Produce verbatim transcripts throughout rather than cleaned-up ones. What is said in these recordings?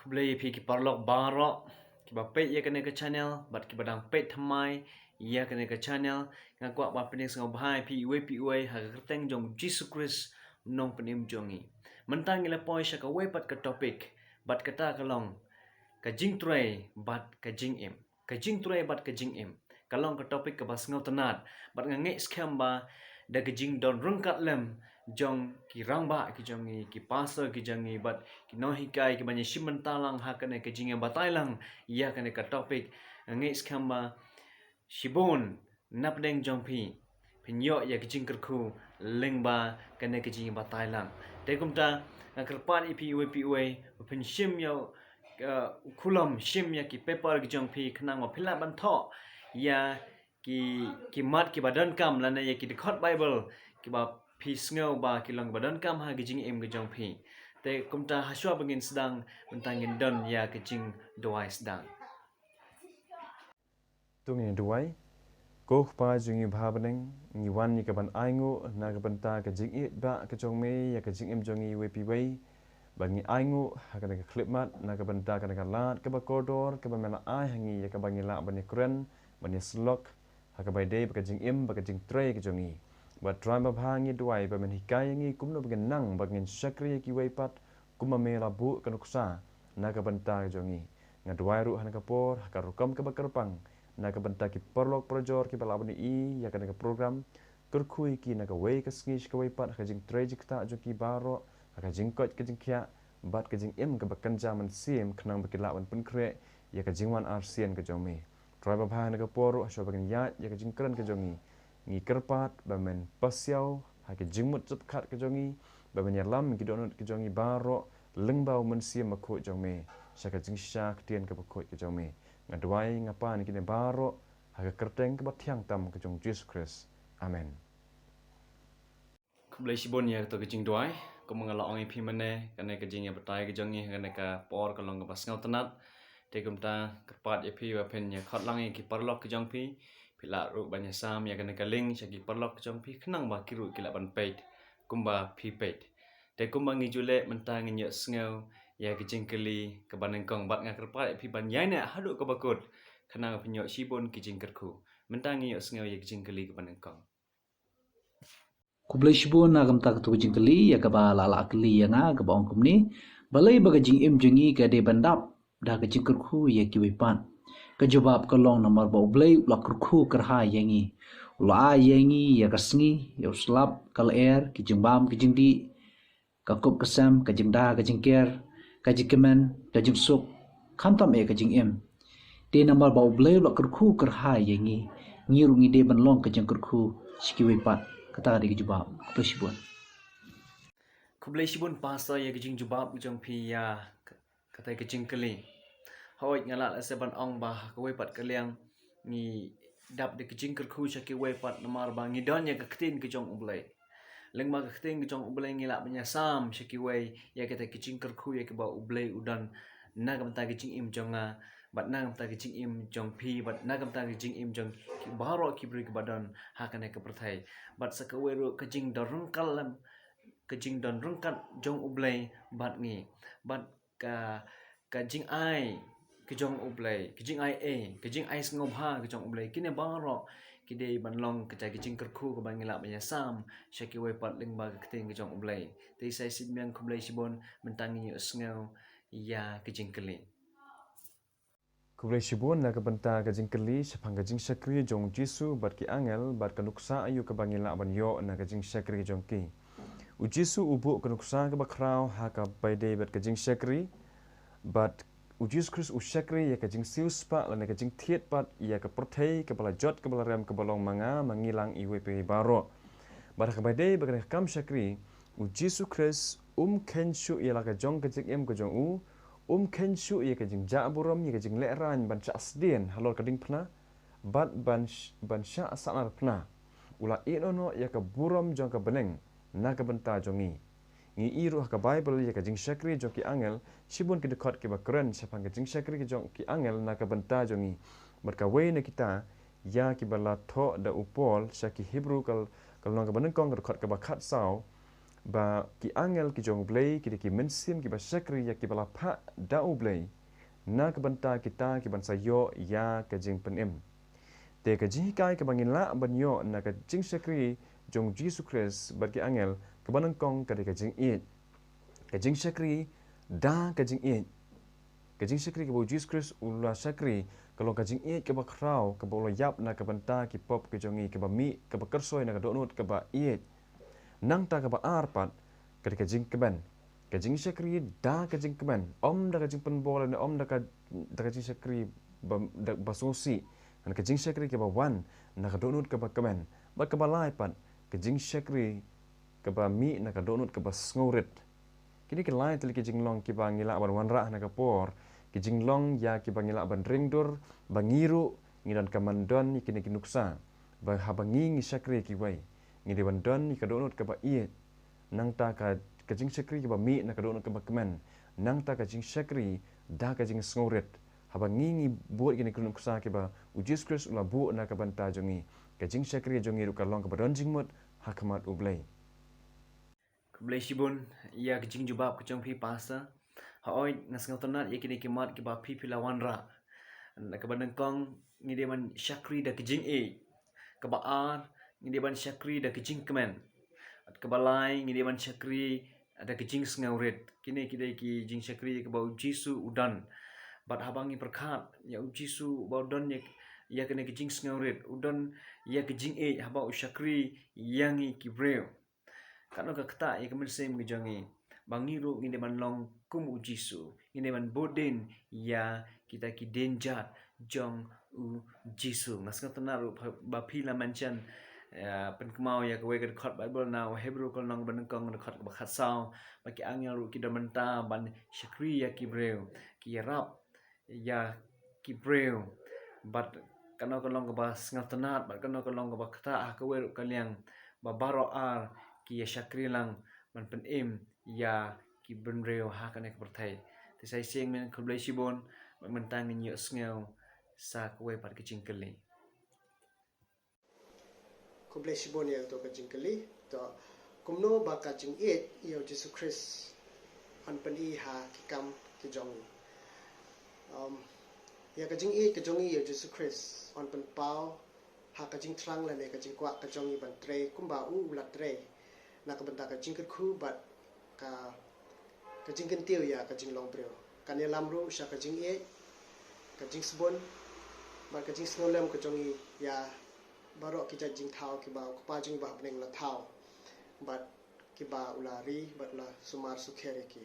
Khublei ïa phi ki paralok baroh kiba peit ïa kane ka channel bad kiba dang peit thymmai ïa kane ka channel. Nga kwah ban pynsngewbha ïa phi iwei pa iwei ha ka kyrteng jong Jisu Khrist, u nongpynim jong ngi. Mynta ngi la poi sha kawei pat ka topic, bad kata ka long ka jingtrei bad ka jingim. Ka jingtrei bad ka jingim ka long ka topic kaba sngewtynnat, bad nga ngeit skhem ba da ka jingdon ryngkat lem jong ki rangbah ki jong ngi, ki pastor ki jong ngi, bad ki nonghikai kiban ïa shim bynta lang ha kane ka jingïabatai lang ïa kane ka topic, nga ngeit skhem ba shibun napdeng jong phi phin ïoh ïa ka jingkyrkhu lyngba kane ka jingïabatai lang. Te kumta nga kyrpad ïa phi iwei pa iwei ba phin shim ïa, uh, u khulom, shim ïa ki paper ki jong phi khnang ba phin lah ban thoh ïa ki, ki mat kiba donkam lane ïa ki dkhot Bible kiba phi sngew ba ki long kiba donkam ha ka jingim ka jong phi. Te kumta hashwa ba ngin sdang, mynta ngin don ïa ka jingduwai sdang. To ngin duwai. Ko Kpa jong ngi ba ha bneng, ngi wan ïa kaban ainguh na ka bynta ka jingïeit ba ka jong me ïa ka jingim jong ngi iwei pa iwei. Ba ngi ainguh ha kane ka khyllipmat na ka bynta kane ka lad kaba kordor kaba me la ai ha ngi ïa kaba ngi lah ban ïakren, ban ïasyllok ha kaba ïadei bad ka jingim bad ka jingtrei ka jong ngi. Bad Trai babha, ngi duwai ba men hikai ïa ngi kumno ba ngin nang, ba ngin shakri ïa kiwei pat kumba me la buh ka nuksa na ka bynta ka jong ngi. Nga duwai ruh ha kane ka por ha ka rukom kaba kyrpang na ka bynta ki paralok parajor kiba lah ban ïohi ïa kane ka program. Kyrkhu ïa ki na kawei ka sngi sha kawei pat ha ka jingtrei jingktah jong ki baroh, ha ka jingkoit ka jingkhiah bad ka jingim kaba kynja mynsiem, khnang ba ki lah ban pynkhreh ïa ka jingwan arsien ka jong me. Trai babha, ha kane ka por ruh hashwa ba ngin ïaid ïa ka jingkren ka jong ngi, ngi kyrpad ba men pasiaw ha ka jingmut jingpyrkhat ka jong ngi, ba men ïalam ïa ki dohnud ka jong ngi baroh lyngba u Mynsiem Bakhuid jong me, sha ka jingshisha ktien kaba khuid ka jong me. Nga duwai, nga pan ïa kine baroh ha ka kyrteng kaba thiang tam ka jong Jisu Khrist. Amen. Khublei shibun ïa kato ka jingduwai. Kumba nga la ong ïa phi mynne, kane ka jingïabatai ka jong ngi ha kane ka por ka long kaba sngewtynnat. Te kumta kyrpad ïa phi ba phin ïa khot lang ïa ki paralok ki jong phi. Phi lah ruh ban ïasam ïa kane ka link sha ki paralok ki jong phi khnang ba ki ruh ki lah ban peit kumba phi peit. Te kumba ngi ju leh, mynta ngin ïohsngew ïa ka jingkylli kaba nyngkong, bad nga kyrpad ïa phi ban ïaineh haduh kaba kut khnang ba phin ïoh shibun ki jingkyrkhu. Mynta ngin ïohsngew ïa ka jingkylli kaba nyngkong. Khublei shibun na ka bynta kato ka jingkylli ïa kaba la lah kylli ïa nga, kaba ong kumne: Balei ba ka jingim jong ngi ka dei ban dap da ka jingkyrkhu ïa kiwei pat? Ka jubab ka long namar ba U Blei u la kyrkhu kyrhai ïa ngi. U la ai ïa ngi ïa ka sngi, ïa u slap, ka lyer, ki jingbam ki jingdih, ka kup ka sem, ka jingda ka jingker, ka jingkmen, ka jingsuk, khamtam eh ka jingim. Te namar ba U Blei u la kyrkhu kyrhai ïa ngi, ngi ruh ngi dei ban long ka jingkyrkhu sha kiwei pat. Kata ka dei ka jubab. Khublei shibun. Khublei shibun Pastor ïa ka jingjubab jong phi ïa ka, kata ka jingkylli. Hooid, nga lah lehse ban ong ba ha kawei pat ka liang ngi dap da ka jingkyrkhu sha kiwei pat namar ba ngi don ïa ka ktien ka jong U Blei. Lyngba ka ktien ka jong U Blei ngi lah ban ïasam sha kiwei ïa kata ka jingkyrkhu ïa kaba U Blei u don na ka bynta ka jingim jong nga, bad na ka bynta ka jingim jong phi, bad na ka bynta ka jingim jong ki baroh ki briew kiba don ha kane ka pyrthei. Bad sa kawei ruh ka jingdon ryngkat lem, ka jingdon ryngkat jong U Blei bad ngi. Bad ka, ka jingai ka jong U Blei, ka jingai eh, ka jingai sngewbha ka jong U Blei, kine baroh ki dei ban long kata ka jingkyrkhu kaba ngi lah ban ïasam sha kiwei pat lyngba ka ktien ka jong U Blei. Te sa shisien khublei shibun, mynta ngin ïohsngew ïa ka jingkylli. Khublei shibun na ka bynta ka jingkylli shaphang ka jingshakri jong U Jisu bad ki angel, bad ka nuksa aïu kaba ngi lah ban ïoh na ka jingshakri jong ki. U Jisu u buh ka nuksa kaba khraw ha kaba ïadei bad ka jingshakri, bad U Jisu Khrist u shakri ïa ka jingsiewspah lane ka jingthied pat ïa ka pyrthei kaba la jot kaba la rem kaba long ma nga ma ngi lang iwei pa iwei baroh. Bad ha kaba ïadei bad ka kam shakri, U Jisu Khrist um kheiñ shuh ïa la ka jong ka jingim ka jong u, um kheiñ shuh ïa ka jingjah burom, ïa ka jinglehrain ban shah sdien halor ka diengphna, bad ban sh-, ban shah sahnarphna. U la ïehnoh noh ïa ka burom jong ka bneng na ka bynta jong ngi. Ngi i ruh ha ka Baibl ïa ka jingshakri jong ki angel, shibun ki dkhot kiba kren shaphang ka jingshakri jong ki angel na ka bynta jong ngi. Bad kawei na kita ïa kiba la thoh da u Paul sha ki Hebru ka l-, ka lynnong kaba nyngkong ka dkhot kaba khatsaw, Ba ki angel ki jong U Blei ki dei ki mynsiem kiba shakri ïa kiba la phah da U Blei na ka bynta kita kiban sa ïoh ïa ka jingpynim. Te ka jinghikai kaba ngi lah ban ïoh na ka jingshakri jong U Jisu Khrist bad ki angel kaba nyngkong ka dei ka jingïeit. Ka jingshakri da ka jingïeit. Ka jingshakri kaba U Jisu Khrist u la shakri ka long ka jingïeit kaba khraw kaba u la ïap na ka bynta ki pop ki jong ngi, kaba mih, kaba kyrsoi na ka dohnud kaba ïeit. Nangta kaba ar pat ka dei ka jingkmen. Ka jingshakri da ka jingkmen, ym da ka jingpynbor ne ym da ka, da ka jingshakri ba, da, ba sngewsih. Ngan ka jingshakri kaba wan na ka dohnud kaba kmen. Bad kaba lai pat ka jingshakri kaba mih na ka dohnud kaba sngewrit. Kine ki lai tylli ki jinglong kiba ngi lah ban wanrah ha kane ka por, ki jinglong ïa kiba ngi lah ban ring dur ba ngi ruh ngi donkam ban don ïa kine ki nuksa. Ba haba ngi, ngi shakri ïa kiwei, ngi dei ban don ïa ka dohnud kaba ïeit. Nangta ka, ka jingshakri kaba mih na ka dohnud kaba kmen. Nangta ka jingshakri da ka jingsngewrit. Haba ngi, ngi buh ïa kine ki nuksa kiba U Jisu Khrist u la buh na ka bynta jong ngi, ka jingshakri jong ngi ruh ka long kaba don jingmut ha khmat U Blei. Khublei shibun ïa ka jingjubab ka jong phi, Pastor. Hooid, nga sngewtynnat ïa kine ki mat kiba phi, phi la wanrah. Kaba nyngkong, ngi dei ban shakri da ka jingïeit. Kaba ar, ngi dei ban shakri da ka jingkmen. Kaba lai, ngi dei ban shakri da ka jingsngewrit. Kine ki dei ki jingshakri kaba U Jisu u don. Bad haba ngi pyrkhat ïa U Jisu ba u don ïa, ïa kane ka jingsngewrit, u don ïa ka jingïeit haba u shakri ïa ngi ki briew. Katno ka ktah ïa ka mynsiem ka jong ngi ba ngi ruh ngi dei ban long kum U Jisu, ngi dei ban bud dien ïa kita ki dienjat jong U Jisu. Nga sngewtynnat ruh ba phi la mention, eh, pynkynmaw ïa kawei ka dkhot Baibl na Hebru ka lynnong ba nyngkong, dkhot kaba khatsaw, ba ki angel ruh ki don bynta ban shakri ïa ki briew, ki ïarap ïa ki briew. Bad kano ka long kaba sngewtynnat, bad kano ka long kaba ktah ha kawei ruh ka liang, ba baroh ar ki ïa shakri lang ban pynim ïa ki bynriew ha kane ka pyrthei. Te sa shisien ngin khublei shibun, bad mynta ngin ïohsngew sa kawei pat ka jingkylli. Khublei shibun ïa kato ka jingkylli. To, kumno ba ka jingïeit ïa U Jisu Khrist yn pyni ha ki kam ki jong ngi. Um, ïa ka jingïeit ka jong ngi ïa U Jisu Khrist yn pynpaw ha ka jingthrang lane ka jingkwah ka jong ngi ban trei kumba u, u la trei na ka bynta ka jingkyrkhu bad ka, ka jingkyntiew ïa ka jinglong briew. Kan ïalam ruh sha ka jingïeit, ka jingsbun bad ka jingsngewlem ka jong ngi ïa baroh ki jait jingthaw kiba U Kpa jong ngi ba ha bneng u la thaw bad kiba u la ri bad u la sumar sukher ïa ki.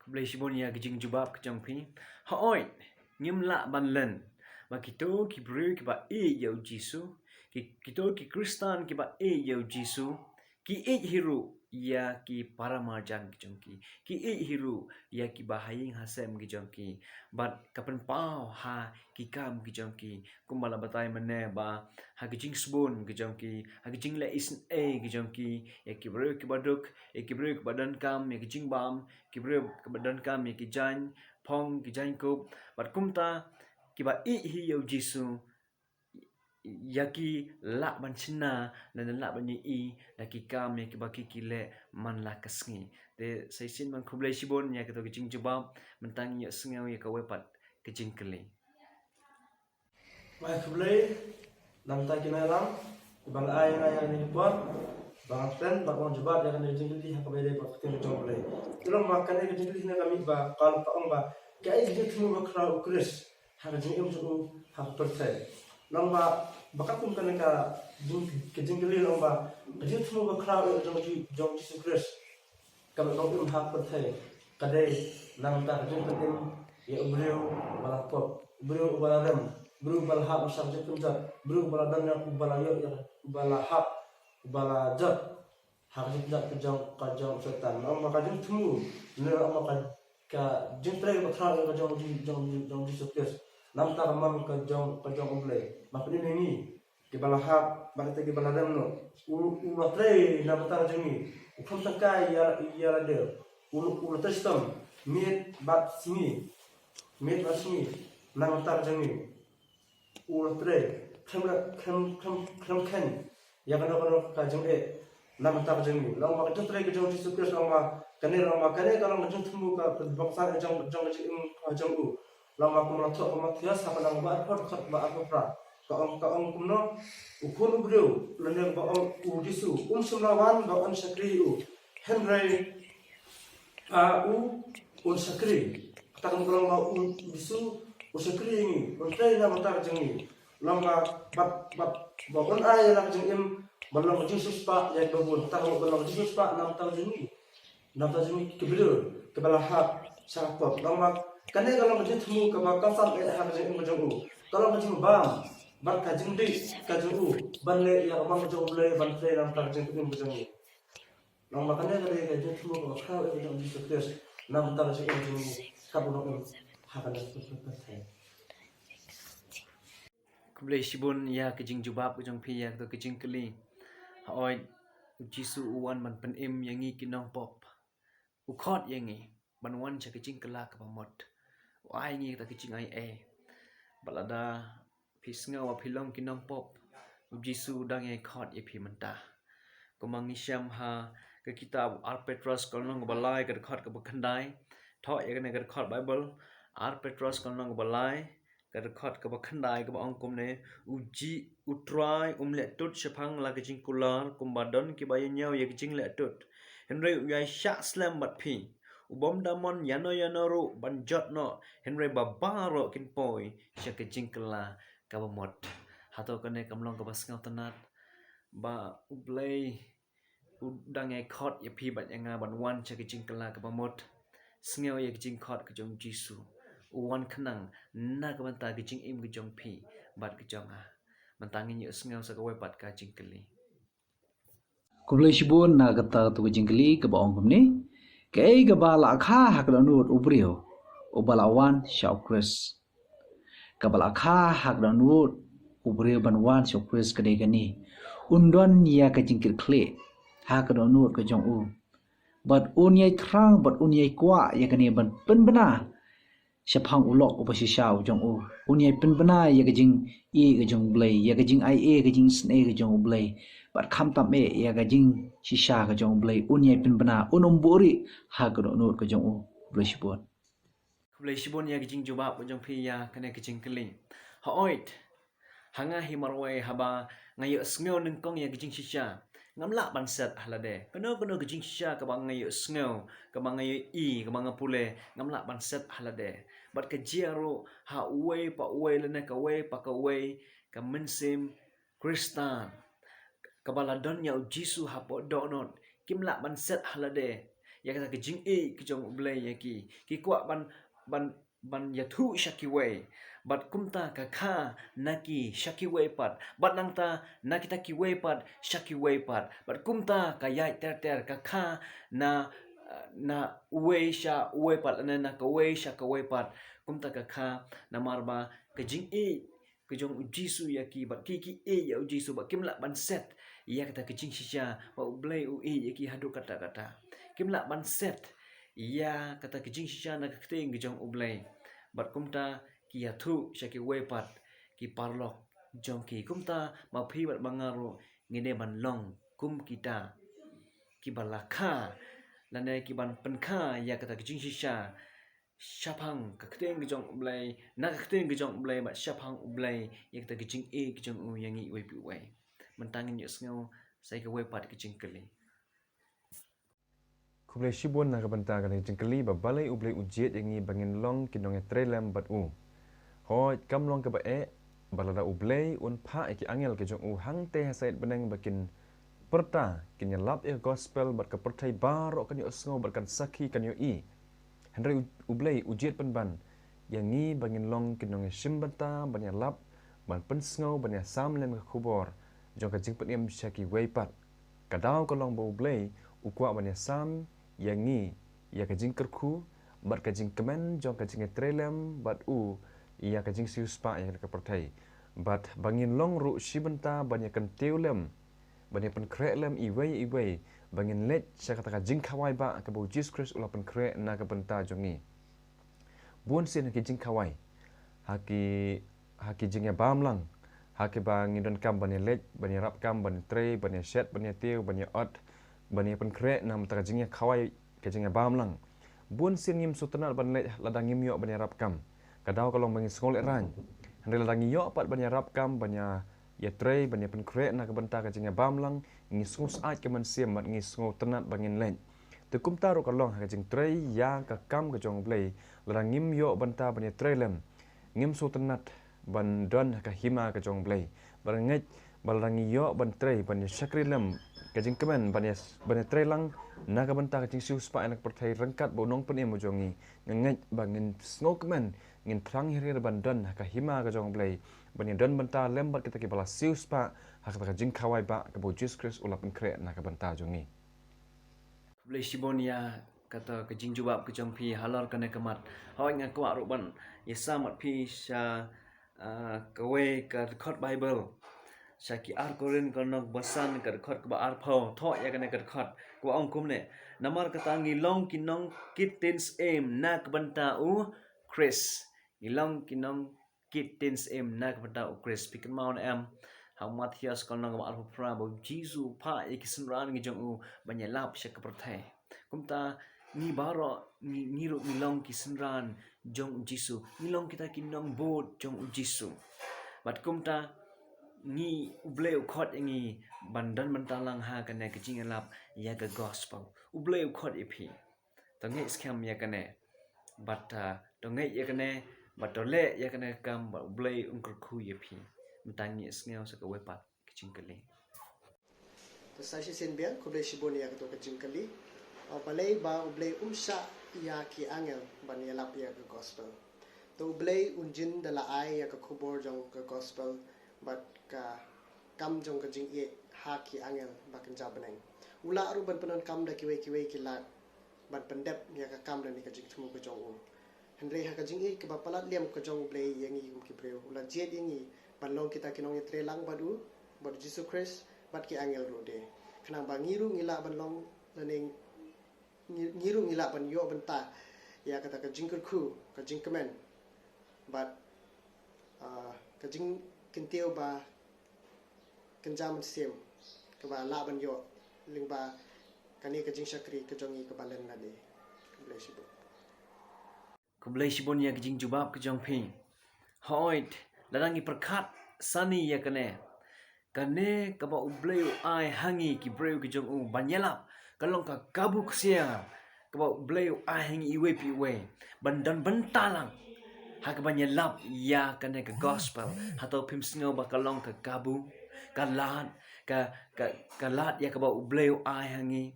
Khublei shibun ïa ka jingjubab ka jong phi. Hooid, ngim lah ban len ba kito ki briew kiba ïeit ïa U Jisu, ki, kito ki Khristan kiba ïeit ïa U Jisu, ki ïeit hi ruh ïa ki para marjan ki jong ki, ki ïeit hi ruh ïa kiba ha ïing ha sem ki jong ki. Bad ka pynpaw ha ki kam ki jong ki, kumba la batai mynne ba ha ka jingsbun ki jong ki, ha ka jingleh isynei ki jong ki, ïa ki briew kiba duk, ïa ki briew kiba donkam ïa ka jingbam, ki briew kiba donkam ïa ki jaiñ phong, ki jaiñ kup, bad kumta kiba ïeit hi ïa U Jisu, ïa ki lah ban shna, lane lah ban ïohi da ki kam ïa kiba ki, ki leh man la ka sngi. Te sa shisien ngan khublei shibun ïa kato ka jingjubab, mynta ngin ïohsngew ïa kawei pat ka jingkylli. Bad khublei namar ki nongïalam kiba la ai ïa nga ïa kane ka por ba ngan kren bad ban jubab ïa kane ka jingkylli ha kaba ïadei bad ka ktien ka jong U Blei. Te long ba kane ka jingkylli ne ka mih ba ka ong ba kaei ka jingthmu ba khraw U Khrist ha ka jingim jong u ha ka pyrthei. Long ba, ba katkum kane ka jing, ka jingkylli long ba ka jingthmu ba khraw jong, jong Jisu Khrist kaba long im ha ka pyrthei ka dei nangta ka jingpynim ïa u briew uba la pop, u briew uba la rem, u briew uba la hap sha ka jingpynjot, u briew uba la don ïa, uba la ïoh ïa, uba la hap, uba la jot ha ka jingpynjot ka jong, ka jong u Soitan. Namar ka jingthmu ne namar ka, ka jingtrei ba khraw ka jong, jong, jong, jong Jisu Khrist, nangta ka mon ka jong, ka jong U Blei ba pynim ïa ngi kiba la hap bad kita kiba la rem noh. U, u la trei na bynta jong ngi. U khlem tyngkai ïa, ïa lade. U, u la trei shitom miet bad sngi, miet bad sngi na bynta jong ngi. U la trei khlem, khlem, khlem, khlem kheiñ ïa kano kano ka jingeh. Na ka bynta ka jong ngi. Long ba ka jingtrei ka jong u Jisu Khrist, long ba kane, long ba kane ka long ka jingthmu ka, ka jong, jong ka jingim ka jong u. Long ba kum la thoh ka Mathaios ha ka lynnong ba arphew, dkhot ba arphew phra. Ka ong, ka ong kumno? U Khun u briew, lane ba ong u Jisu, um shym la wan ba un shakri ïa u. Hynrei, ah, u, un shakri. Kata ka mut ka long ba u Jisu u shakri ïa ngi, un trei na ka bynta ka jong ngi. Long ba, ba, ba, ba un ai ïa la ka jingim, ba long ka jingsiewspah ïa kiba bun. Kata ka mut ba long ka jingsiewspah na ka bynta ka jong ngi. Na ka bynta jong ngi ki briew kiba la hap sha ka pop. Long ba kane ka long ka jingthmu kaba kongsan eh ha ka jingim ka jong u. Ka long ka jingbam bad ka jingdih ka jong u ban leh ïa ka mon ka jong U Blei, ban trei na ka bynta ka jingim ka jong u. Long ba kane ka dei ka jingthmu kaba khraw eh ka jong u Jisu Khrist na ka bynta ka jingim ka jong u. Kaba long ha kane ka pyrthei. Khublei shibun ïa ka jingjubab ka jong phi ïa kato ka jingkylli. Hooid, u Jisu u wan ban pynim ïa ngi ki nongpop. U khot ïa ngi ban wan sha ka jingkylla kaba mut. U ai ngi kata ka jingaiei. Bad lada phi sngew ba phi long ki nongpop, u Jisu u dang ïai khot ïa phi mynta. Kumba ngi shem ha ka kitab Ar Petros ka lynnong kaba lai ka dkhot kaba khyndai. Thoh ïa kane ka dkhot Baibl, Ar Petros ka lynnong kaba lai ka dkhot kaba khyndai kaba ong kumne, u Ji-, U Trai um leh tud shaphang la ka jingkular, kumba don kiba ïa ñiew ïa ka jingleh tud. Hynrei u ïai shah slem bad phi. U bym da mon ïano ïano ruh ban jot noh, hynrei ba baroh kin poi sha ka jingkylla kaba mut. Hato kane kam long kaba sngewtynnat ba U Blei u dang ïai khot ïa phi bad ïa nga ban wan sha ka jingkylla kaba mut? Sngew ïa ka jingkhot ka jong u Jisu. U wan khnang na ka bynta ka jingim ka jong phi bad ka jong nga. Mynta ngin ïohsngew sa kawei pat ka jingkylli. Khublei shibun na kata kato ka jingkylli kaba ong kumne. Kaei kaba la kha ha ka dohnud u briew uba la wan sha u Khrist? Kaba la kha ha ka dohnud u briew ban wan sha u Khrist ka dei kane. Un don ïa ka jingkitkhlieh ha ka dohnud ka jong u. Bad un ïai thrang, bad un ïai kwah ïa kane ban pynbna shaphang u lok uba shisha u jong u. Un ïai pynbna ïa ka jingïeit ka jong u Blei, ïa ka jingaiei ka jingisynei ka jong u Blei. Bad khamtam eh ïa ka jingshisha ka jong u Blei. Un ïai pynbna, un ym buhrieh ha ka dohnud ka jong u. Khublei shibun. Khublei shibun ïa ka jingjubab ka jong phi ïa kane ka jingkylli. Hooid. Ha nga hi marwei haba nga ïohsngew nyngkong ïa ka jingshisha, ngam lah ban set ha lade. Kano kano ka jingshisha kaba nga ïohsngew, kaba nga ïohi, kaba nga pule, ngam lah ban set ha lade. Bad ka jia ruh ha uwei pa uwei lane kawei pa kawei ka mynsiem Khristan kaba la don ïa u Jisu hapoh dohnud, kim lah ban set ha lade ïa kata ka jingïeit ka jong u Blei ïa ki. Ki kwah ban, ban, ban ïathuh sha kiwei. Bad kumta ka kha na ki sha kiwei pat. Bad nangta na kita kiwei pat sha kiwei pat. Bad kumta ka ïaid ter ter, ka kha na, na uwei sha uwei pat, lane na kawei sha kawei pat. Kumta ka kha namar ba ka jingïeit ka jong u Jisu ïa ki, bad ki ki ïeit ïa u Jisu, bad kim lah ban set ïa kata ka jingshisha ba u Blei u ïeit ïa ki haduh katta katta. Kim lah ban set ïa kata ka jingshisha na ka ktien ka jong u Blei. Bad kumta ki ïathuh sha kiwei pat ki paralok jong ki. Kumta ma phi bad ma nga ruh ngi dei ban long kum kita kiba la kha, lane ki ban pynkha ïa kata ka jingshisha shaphang ka ktien ka jong u Blei, na ka ktien ka jong u Blei, bad shaphang u Blei ïa kata ka jingïeit ka jong u ïa ngi uwei pa uwei. Mynta ngin ïohsngew sa ïa kawei pat ka jingkylli. Khublei shibun na ka bynta kane ka jingkylli, ba balei u Blei u jied ïa ngi ba ngin long ki nongïatreilang bad u. Hooid, kam long kaba eh ba lada u Blei un phah ïa ki angel ka jong u hangtei ha sait bneng ba kin pyrta, kin ïalap ïa ka gospel, bad ka pyrthei baroh kan ïohsngew bad kan sakhi, kan ïohi. Hynrei u, u Blei u jied pynban ïa ngi ba ngin long ki nongïashim bynta, ban ïalap, ban pynsngew, ban ïasam lem ka khubor jong ka jingpynim sha kiwei pat. Ka daw ka long ba u Blei u kwah ban ïasam ïa ngi ïa ka jingkyrkhu bad ka jingkmen jong ka jingïatreilang bad u ïa ka jingsiewspah ïa ka pyrthei. Bad ba ngin long ruh shi bynta ban ïakyntiew lem, ban ïapynkhreh lem iwei iwei, ba ngin leit sha kata ka jingkhawai ba kaba u Jisu Khrist u la pynkhreh na ka bynta jong ngi. Bun sien ha ki jingkhawai, ha ki, ha ki jingïabam lang, Ha kiba ngi donkam ban ïaleit, ban ïarap kam, ban ïatrei, ban ïashet, ban ïatiew, ban ïaot, ban ïapynkhreh namar ka jingïakhawai, ka jingïabam lang. Bun sien ngim sngewtynnat ban leit lada ngim ïoh ban ïarap kam. Ka daw ka long ba ngi sngewlehrain. Hynrei lada ngi ïoh pat ban ïarap kam, ban ïa, ïatrei, ban ïapynkhreh na ka bynta ka jingïabam lang, ngi sngewsyaid ka mynsiem bad ngi sngewtynnat ba ngin leit. Te kumta ruh ka long ha ka jingtrei ïa ka kam ka jong U Blei, lada ngim ïoh bynta ban ïatrei lem, ngim sngewtynnat ban don ha ka hima ka jong U Blei. Bad nga ngeit ba lada ngi ïoh ban trei, ban ïa shakri lem, ka jingkmen ban ïa, ban ïatrei lang na ka bynta ka jingsiewspah ïa la ka pyrthei ryngkat bad U Nongpynim u jong ngi, nga ngeit ba ngin sngewkmen, ngin thrang hiriar ban don ha ka hima ka jong U Blei, ban ïa don bynta lem bad kita kiba la siewspah ha kata ka jingkhawai ba kaba U Jisu Khrist u la pynkhreh na ka bynta jong ngi. Khublei shibun ïa kata ka jingjubab ka jong phi halor kane ka mat. Hooid, nga kwah ruh ban ïa sam bad phi sha, ah, kawei ka dkhot Baibl. Sha ki ar Korinth ka lynnong ba san ka dkhot kaba arphew. Thoh ïa kane ka dkhot kaba ong kumne: Namar kata ngi long ki nongkit ktien syiem na ka bynta U Khrist. Ngi long ki nongkit ktien syiem na ka bynta U Khrist. Phi kynmaw ne em, ha u Mathaios ka lynnong kaba arphew phra ba U Jisu u phah ïa ki synran ki jong u ban ïalap sha ka pyrthei. Kumta ngi baroh ngi, ngi ruh ngi long ki synran jong U Jisu. Ngi long kita ki nongbud jong U Jisu. Bad kumta ngi, U Blei u khot ïa ngi ban don bynta lang ha kane ka jingïalap ïa ka gospel. U Blei u khot ïa phi. To ngeit skhem ïa kane. Bad, ah, to ngeit ïa kane, bad to leh ïa kane ka kam, bad U Blei un kyrkhu ïa phi. Mynta ngin ïa sngew sa kawei pat ka jingkylli. To sa shisien biang, khublei shibun ïa kato ka jingkylli. Ah, balei ba U Blei um shah ïa ki angel ban ïalap ïa ka gospel? To U Blei un jin da la ai ïa ka khubor jong ka gospel bad ka kam jong ka jingïeit ha ki angel ba kynja bneng. U lah ruh ban pyndonkam da kiwei kiwei ki lad ban pyndep ïa ka kam lane ka jingthmu ka jong u. Hynrei ha ka jingïeit kaba palat liam ka jong U Blei ïa ngi kum ki briew, u la jied ïa ngi ban long kita ki nongïatreilang bad u, bad U Jisu Khrist, bad ki angel ruh de. Khnang ba ngi ruh ngi lah ban long lane ngi, ngi ruh ngi lah ban ïoh bynta ïa kata ka jingkyrkhu, ka jingkmen, bad, ah, ka jingkyntiew ba kynja mynsiem kaba lah ban ïoh lyngba kane ka jingshakri ka jong ngi kaba len lade. Khublei shibun. Khublei shibun ïa ka jingjubab ka jong phi. Hooid, lada ngi pyrkhat sani ïa kane, kane kaba U Blei u ai ha ngi ki briew ki jong u ban ïalap, ka long ka kabu ksiar kaba U Blei u ai ha ngi iwei pa iwei ban don bynta lang ha kaban ïalap ïa kane ka gospel. Hato phim sngew ba ka long ka kabu, ka lad, ka, ka, ka lad ïa kaba U Blei u ai ha ngi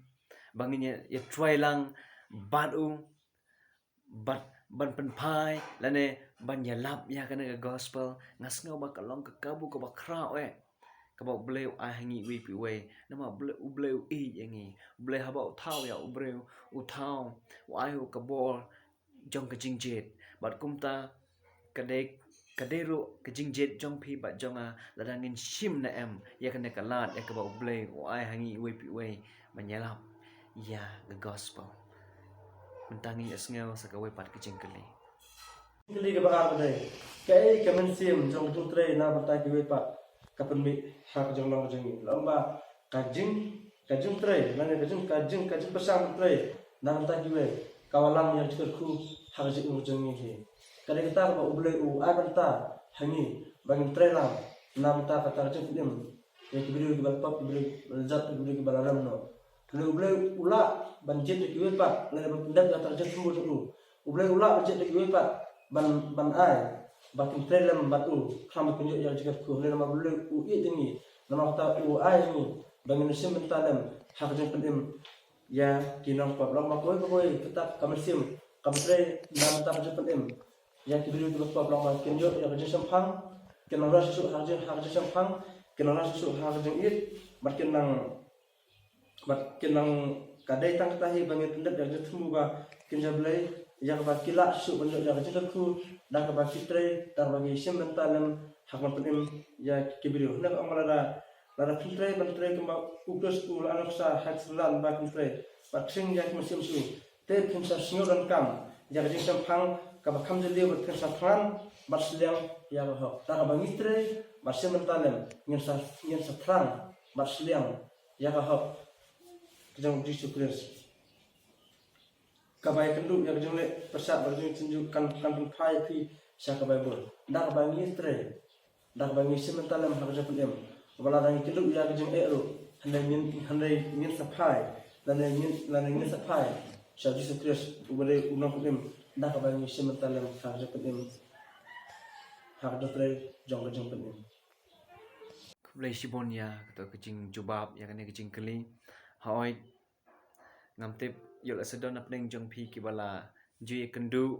ba ngin ïa, ïatreilang bad u, bad ban pynphai lane ban ïalap ïa kane ka gospel? Nga sngew ba ka long ka kabu kaba khraw eh kaba U Blei u ai ha ngi iwei pa iwei. Namar U Blei, U Blei u ïeit ïa ngi. U Blei haba u thaw ïa u briew, u thaw, u ai u ka bor jong ka jingjied. Bad kumta ka dei, ka dei ruh ka jingjied jong phi bad jong nga lada ngin shim ne em ïa kane ka lad ïa kaba U Blei u ai ha ngi iwei pa iwei ban ïalap ïa ka gospel. Mynta ngin ïa sngew sa kawei pat ka jingkylli. Kylli kaba ar ka dei, kaei ka mynsiem jong ka jingtrei na bynta kiwei pat ka pynmih ha ka jinglong ka jong ngi? Long ba ka jing, ka jingtrei, lane ka jing, ka jing, ka jingpyrshang trei na bynta kiwei ka wallam ïa ka jingkyrkhu ha ka jingim ka jong ngi hi. Ka dei kata kaba U Blei u ai bynta ha ngi ba ngin trei lang na bynta kata ka jingpynim ïa ki briew kiba la pop, ki briew kiba la jot, ki briew kiba la rem noh. Lane U Blei u lah ban jied ïa kiwei pat lane ban pyndep ïa kata ka jingthmu jong u. U Blei u lah ban jied ïa kiwei pat ban, ban ai ba kin trei lem bad u khnang ba kin ïoh ïa ka jingkyrkhu. Lane namar U Blei u ïeit ïa ngi, namar kata u ai ïa ngi ba ngin shim bynta lem ha ka jingpynim ïa ki nongpop. Long ba kawei pa kawei kata ka mynsiem ka trei na bynta ka jingpynim ïa ki briew kiba pop, long ba kin ïoh ïa ka jingshemphang, kin nang rah shuh shuh ha ka jing, ha ka jingshemphang, kin nang rah shuh shuh ha ka jingïeit, bad kin nang, bad kin nang, ka dei tang kata hi ba ngin pyndep ïa ka jingthmu ba kynja Blei, ïa kaba ki lah shuh ban ïoh ïa ka jingkyrkhu da kaba ki trei, da kaba ki shim bynta lem ha ka ban pynim ïa ki briew. Hynrei ka ong ba lada, lada phin trei ban trei kumba U Khrist u la nuksa ha ka jingïalang ba kin trei, bad khring ïa ka mynsiem shuh, te phin sa sngew donkam ïa ka jingshemphang kaba kham jylliew bad ngin sa thrang bad sliang ïa ka hok. Da kaba ngi trei bad shim bynta lem, ngin sa, ngin sa thrang bad sliang ïa ka hok ka jong u Jisu Khrist. Kaba ïakynduh ïa ka jingleh pyrshah bad ka jingtynjuh kan, kan pynphai ïa phi sha ka Baibl. Da kaba ngi trei, da kaba ngi shim bynta lem ha ka jingpynim. Ba lada ngi kynduh ïa ka jingeh ruh, hynrei ngin, hynrei ngin sa phai, lane ngin, lane ngin sa phai sha u Jisu Khrist uba dei u nongpynim. Da kaba ngi shim bynta lem ha ka jingpynim, ha ka jingtrei jong ka jingpynim. Khublei shibun ïa kato ka jingjubab ïa kane ka jingkylli. Hooid, ngam tip ïoh la sa don hapdeng jong phi kiba la ju ïakynduh,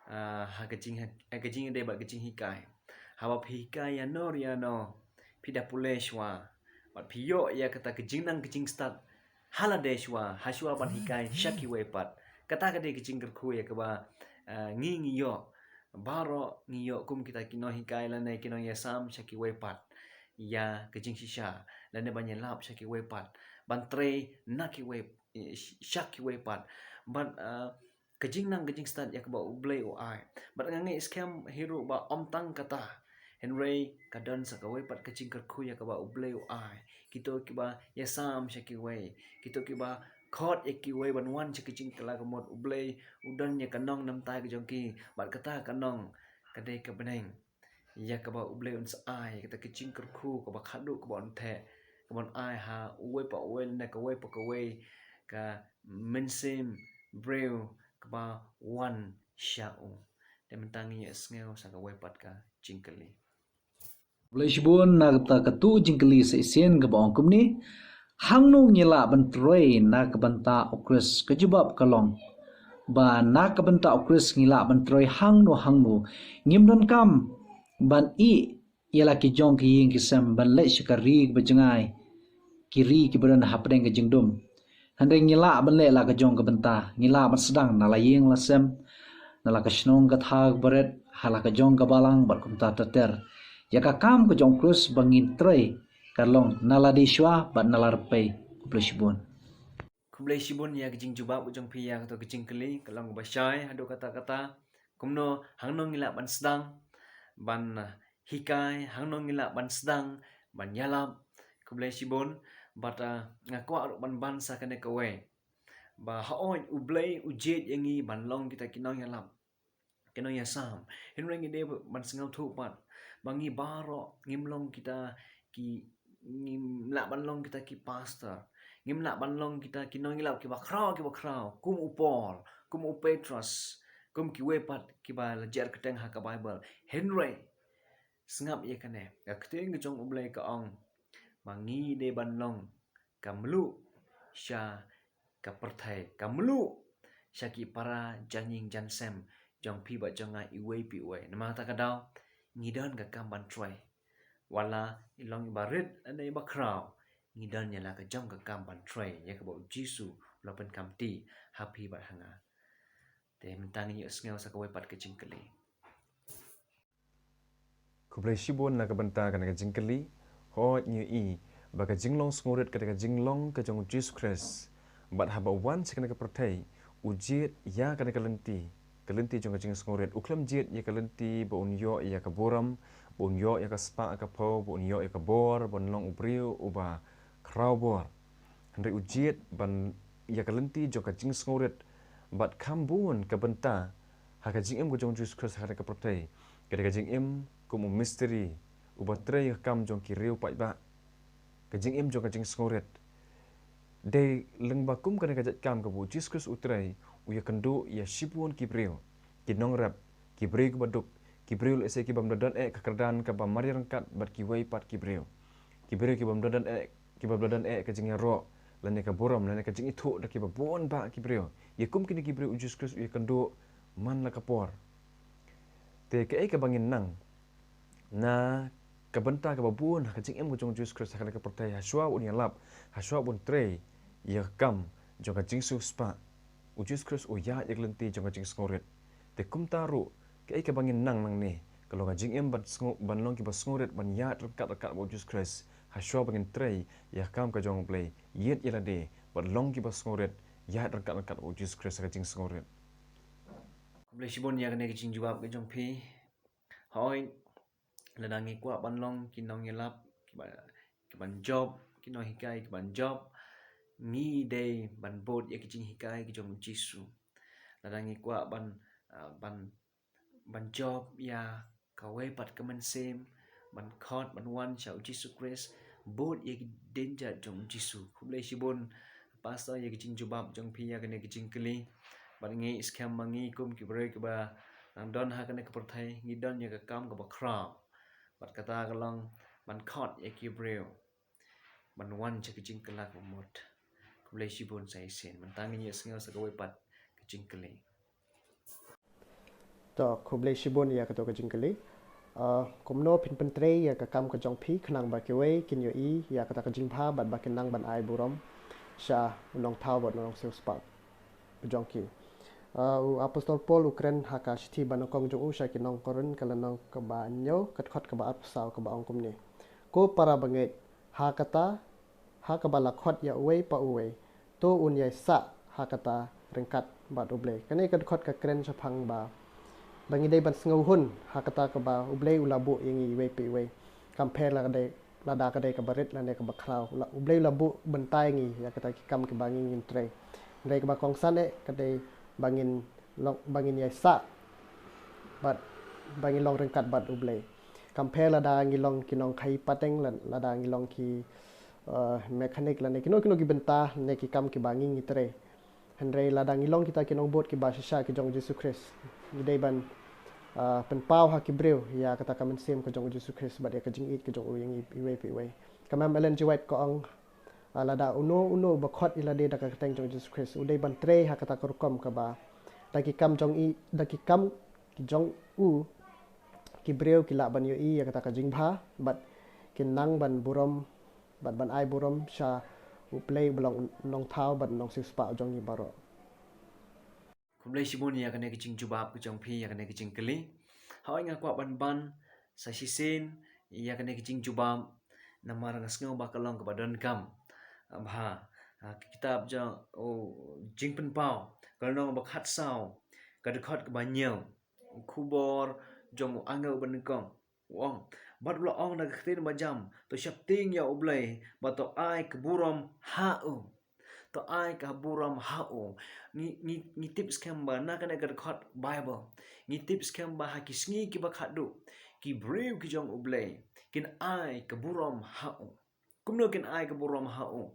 ah, ha ka jing, ha ka jingïadei bad ka jinghikai. Haba phi hikai ïano re ïano, phi da pule shuwa bad phi ïoh ïa kata ka jingnang ka jingstad ha lade shuwa, ha shuwa ban hikai sha kiwei pat. Kata ka dei ka jingkyrkhu ïa kaba, ah, ngi, ngi ïoh. Baroh ngi ïoh kum kita ki nonghikai lane ki nongïasam sha kiwei pat ïa ka jingshisha, lane ban ïalap sha kiwei pat, ban trei na kiwei, sha kiwei pat. Bad, ah, ka jingnang ka jingstad ïa kaba U Blei u ai. Bad nga ngeit skhem hi ruh ba ym tang kata, hynrei ka don sa kawei pat ka jingkyrkhu ïa kaba U Blei u ai. Kito kiba ïasam sha kiwei, kito kiba khot ïa kiwei ban wan sha ka jingkylla ka mut, U Blei u don ïa ka nong namar ka jong ki, bad kata ka nong ka dei ka bneng ïa kaba U Blei un sa ai, kata ka jingkyrkhu kaba khadduh kaba un theh, kaba un ai ha uwei pa uwei ne kawei pa kawei ka mynsiem briew kaba wan sha u. Te mynta ngin ïa sngew sa kawei pat ka jingkylli. Khublei shibun na kata katu jingkylli sa shisien kaba ong kumne. Hangno ngi lah ban trei na ka bynta U Khrist? Ka jubab ka long ba na ka bynta U Khrist ngi lah ban trei hangno hangno. Ngim donkam ban ïeh ïa la ki jong ki ïing ki sem ban leit sha ka ri kaba jngai, ki ri kiba don hapdeng ka jingdum. Hynrei ngi lah ban leh la ka jong ka bynta, ngi lah ban sdang na la ïing la sem, na la ka shnong ka thaw ka barit, ha la ka jong ka balang bad kumta ter ter. Ïa ka kam ka jong U Khrist ba ngin trei ka long na la dei shuwa bad na la rpei. Khublei shibun. Khublei shibun ïa ka jingjubab ka jong phi ïa kato ka jingkylli, ka long kaba shai haduh katta katta. Kumno, hangno ngi lah ban sdang ban, ah, hikai, hangno ngi lah ban sdang ban ïalap. Khublei shibun, bad, ah, nga kwah ruh ban ban sa kane kawei. Ba hooid U Blei u jied ïa ngi ban long kita ki nongïalap, ki nongïasam. Hynrei ngi dei ban sngewthuh pat ba ngi baroh ngim long kita ki, ngim lah ban long kita ki pastor. Ngim lah ban long kita ki nongïalap kiba khraw, kiba khraw kum u Paul, kum u Petros, kum kiwei pat kiba la jer kyrteng ha ka Baibl. Hynrei sngap ïa kane, ka ktien ka jong U Blei ka ong ba ngi dei ban long ka mluh sha ka pyrthei, ka mluh sha ki para jaiñing jaiñsem jong phi bad jong nga iwei pa iwei. Namar kata ka daw ngi don ka kam ban trei. Wat la i long iba rit ne iba khraw, ngi don ïa la ka jong ka kam ban trei ïa kaba U Jisu u la pynkhamti ha phi bad ha nga. Te mynta ngin ïohsngew sa kawei pat ka jingkylli. Khublei shibun na ka bynta kane ka jingkylli. Hooid, ngi ïohi ba ka jinglong sngewrit ka dei ka jinglong ka jong U Jisu Khrist. Bad haba u wan sha kane ka pyrthei, u jied ïa kane ka lynti, ka lynti jong ka jingsngewrit. U khlem jied ïa ka lynti ba un ïoh ïa ka burom, ba un ïoh ïa ka spah ka phew, ba un ïoh ïa ka bor ban long u briew uba khraw bor. Hynrei u jied ban ïa ka lynti jong ka jingsngewrit. Bad kham bun ka bynta ha ka jingim ka jong U Jisu Khrist ha kane ka pyrthei ka dei ka jingim kum u mistri uba trei ka kam jong ki riew paidbah. Ka jingim jong ka jingsngewrit. Dei lyngba kum kane ka jait kam kaba U Jisu Khrist u trei, u ïakynduh ïa shibun ki briew, ki nongrep, ki briew kiba duk, ki briew lehse kibym da don eh ka kyrdan kaba marjan ryngkat bad kiwei pat ki briew. Ki briew kibym da don eh, kibym da don eh ka jingïaroh lane ka burom lane ka jingithuh da kiba bun bah ki briew. Ïa kum kine ki briew U Jisu Khrist u ïakynduh man la ka por. Te kaei kaba ngin nang na ka bynta kaba bun ha ka jingim ka jong U Jisu Khrist ha kane ka pyrthei, ha shuwa ba un ïalap, ha shuwa ba un trei ïa ka kam jong ka jingsiewspah, U Jisu Khrist u ïaid ïa ka lynti jong ka jingsngewrit. Te kumta ruh kaei kaba ngin nang nangne ka long ka jingim ban sngew, ban long kiba sngewrit, ban ïaid ryngkat ryngkat bad U Jisu Khrist ha shuwa ba ngin trei ïa ka kam ka jong U Blei, ïeit ïa lade bad long kiba sngewrit, ïaid ryngkat ryngkat bad U Jisu Khrist ha ka jingsngewrit. Khublei shibun ïa kane ka jingjubab ka jong phi. Hooid, lada ngi kwah ban long ki nongïalap, ki ba, ki ban jop, ki nonghikai, ki ban jop, ngi dei ban bud ïa ki jinghikai ki jong u Jisu. Lada ngi kwah ban, ah, ban, ban jop ïa kawei pat ka mynsiem, ban khot, ban wan sha u Jisu Khrist, bud ïa ki dienjat jong u Jisu. Khublei shibun, Pastor, ïa ki jingjubab jong phi ïa kane ki jingkylli. Bad ngi skhem ma ngi kum ki briew kiba nang don ha kane ka pyrthei, ngi don ïa ka kam kaba khraw. Bad kata ka long ban khot ïa ki briew ban wan sha ki jingkylla ka mut. Khublei shibun sa shisien. Mynta ngin ïa sngew sa kawei pat ka jingkylli. To, khublei shibun ïa kato ka jingkylli. Ah, kumno phin pyntrei ïa ka kam ka jong phi khnang ba kiwei kin ïohi ïa kata ka jingbha bad ba kin nang ban ai burom sha u Nongthaw bad u Nongsiewspah jong ki. Ah, u Apostol Paul u kren ha ka shithi banyngkong jong u sha ki nong Korinth ka lynnong kaba hynñiew, ka dkhot kaba arphew saw, kaba ong kumne: Ko para bangeit, ha kata, ha kaba la khot ïa uwei pa uwei, to un ïai sah ha kata ryngkat bad U Blei. Kane ka dkhot ka kren shaphang ba, ba ngi dei ban sngewhun ha kata kaba U Blei u la buh ïa ngi iwei pa iwei. Kam pher lada ka dei, lada ka dei kaba rit lane kaba khraw. La, U Blei u la buh bynta ïa ngi ïa kata ki kam kiba ngi ngin trei. Hynrei kaba kongsan eh ka dei ba ngin long, ba ngin ïai sah bad ba ngin long ryngkat bad U Blei. Kam pher lada ngi long ki nongkhaïi pateng, la-, lada ngi long ki, eh, mechanic lane kino kino ki bynta ne ki kam kiba ngi ngi trei. Hynrei lada ngi long kita ki nongbud kiba shisha ki jong u Jisu Khrist, ngi dei ban, ah, pynpaw ha ki briew ïa kata ka mynsiem ka jong u Jisu Khrist bad ïa ka jingïeit ka jong u ïa ngi iwei pa iwei. Ka Mem Ellen G. White ka ong, ah, lada uno uno ba khot ïa lade da ka kyrteng jong u Jisu Khrist, u dei ban trei ha kata ka rukom kaba da ki kam jong i, da ki kam ki jong u, ki briew ki lah ban ïohi ïa kata ka jingbha bad kin nang ban burom bad ban ai burom sha U Blei uba long Nongthaw bad Nongsiewspah jong ngi baroh. Khublei shibun ïa kane ka jingjubab ka jong phi ïa kane ka jingkylli. Hooid, nga kwah ban ban sa shisien ïa kane ka jingjubab namar nga sngew ba ka long kaba donkam. Bha, ha ka kitab jong u Jingpynpaw, ka lynnong ba khatsaw, ka dkhot kaba hynñiew. Khubor jong u angel uba nyngkong. U ong, bad u la ong da ka ktien ba jam, to sheptieng ïa U Blei, bad to ai ka burom ha u. To ai ka burom ha u. Ngi, ngi, ngi tip skhem ba na kane ka dkhot Bible, ngi tip skhem ba ha ki sngi kiba khatduh, ki briew ki jong U Blei kin ai ka burom ha u. Kumno kin ai ka burom ha u?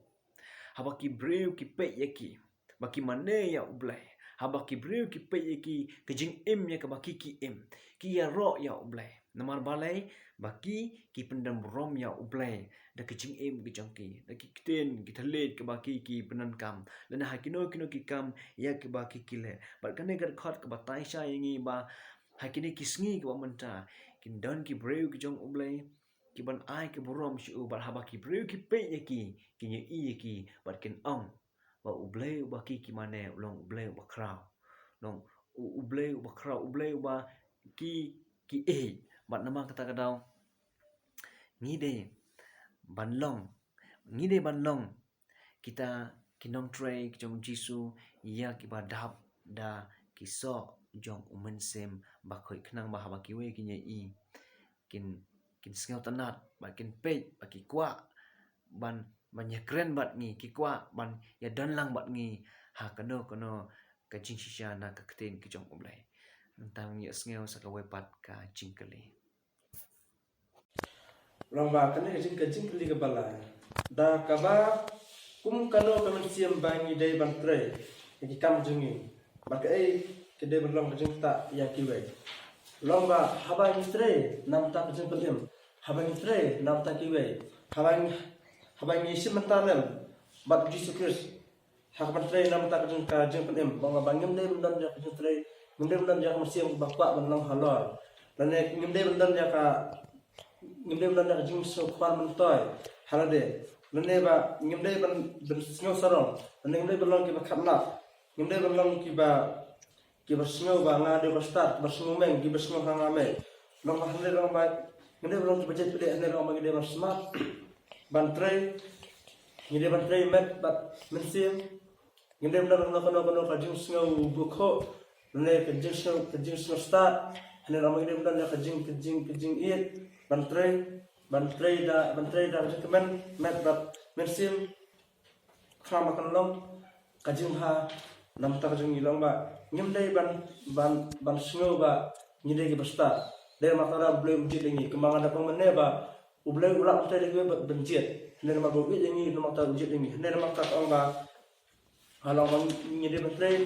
Haba ki briew ki peit ïa ki ba ki mane ïa U Blei, haba ki briew ki peit ïa ki ka jingim ïa kaba ki ki im, ki ïaroh ïa U Blei. Namar balei? Ba ki ki pyndon burom ïa U Blei da ka jingim ka jong ki, da ki ktien ki thylliej kaba ki ki pyndonkam, lane ha kino kino ki kam ïa kaba ki ki leh. Bad kane ka dkhot ka batai shai ïa ngi ba ha kine ki sngi kiba mynta, kin don ki briew ki jong U Blei ki ban ai ka burom sha u, bad haba ki briew ki peit ïa ki, kin ïohi ïa ki bad kin ong ba U Blei uba ki ki mane u long U Blei uba khraw, long U, U Blei uba khraw, U Blei uba ki ki ïeit. Bad namar kata ka daw ngi dei ban long, ngi dei ban long kita ki nongtrei ki jong u Jisu, ïa kiba dap da ki soh jong u Mynsiem Bakhuid, khnang ba haba kiwei kin ïohi, kin, kin sngewtynnat, bad kin peit, bad ki kwah ban, ban ïakren bad ngi, ki kwah ban ïadon lang bad ngi ha kano kano ka jingshisha na ka ktien ka jong U Blei. Nangta ngin ïa sngew sa kawei pat ka jingkylli. Long ba kane ka jing, ka jingkylli kaba lai, da kaba kum kano ka mynsiem ba ngi dei ban trei ïa ki kam jong ngi, bad kaei ka dei ban long ka jingktah ïa kiwei. Long ba haba ngi trei na bynta ka jingpynim, haba ngi trei na bynta kiwei, haba ngi, haba ngi shim bynta lem bad Jisu Khrist ha ka ban trei na bynta ka jing, ka jingpynim. Ba, ba ngim dei ban don ïa ka jingtrei, ngim dei ban don ïa ka mynsiem ba kwah ban long halor, lane ngim dei ban don ïa ka, ngim dei ban don ïa ka jingsngewkhwar myntoi ha lade, lane ba ngim dei ban, ban sngew sarong, lane ngim dei ban long kiba khamlak, ngim dei ban long kiba, kiba sngew ba nga dei ba stad, kiba sngew meng, kiba sngew ha nga mei. Long ba hynrei long ba ngim dei ban long kiba jait pdeng, hynrei long ba ngi dei ban smat ban trei, ngi dei ban trei met bad mynsiem. Ngim dei ban don kano kano kano ka jingsngew bakhuid, Lane ka jingsngew, ka jingsngew stad, hynrei lada ngi dei ban don ïa ka jing, ka jing, ka jingïeit ban trei, ban trei da, ban trei da ka jingkmen met bad mynsiem, khnang ba kan long ka jingbha na ka bynta ka jong ngi. Long ba ngim dei ban, ban, ban sngew ba ngi dei kiba stad. Dei namar kata U Blei u jied ïa ngi, kumba nga da ong mynne ba U Blei u lah ban trei da kiwei ban jied. Hynrei namar ba u ïeit ïa ngi, namar kata u jied ïa ngi. Hynrei namar kata ka ong ba, ha long ba ngi dei ban trei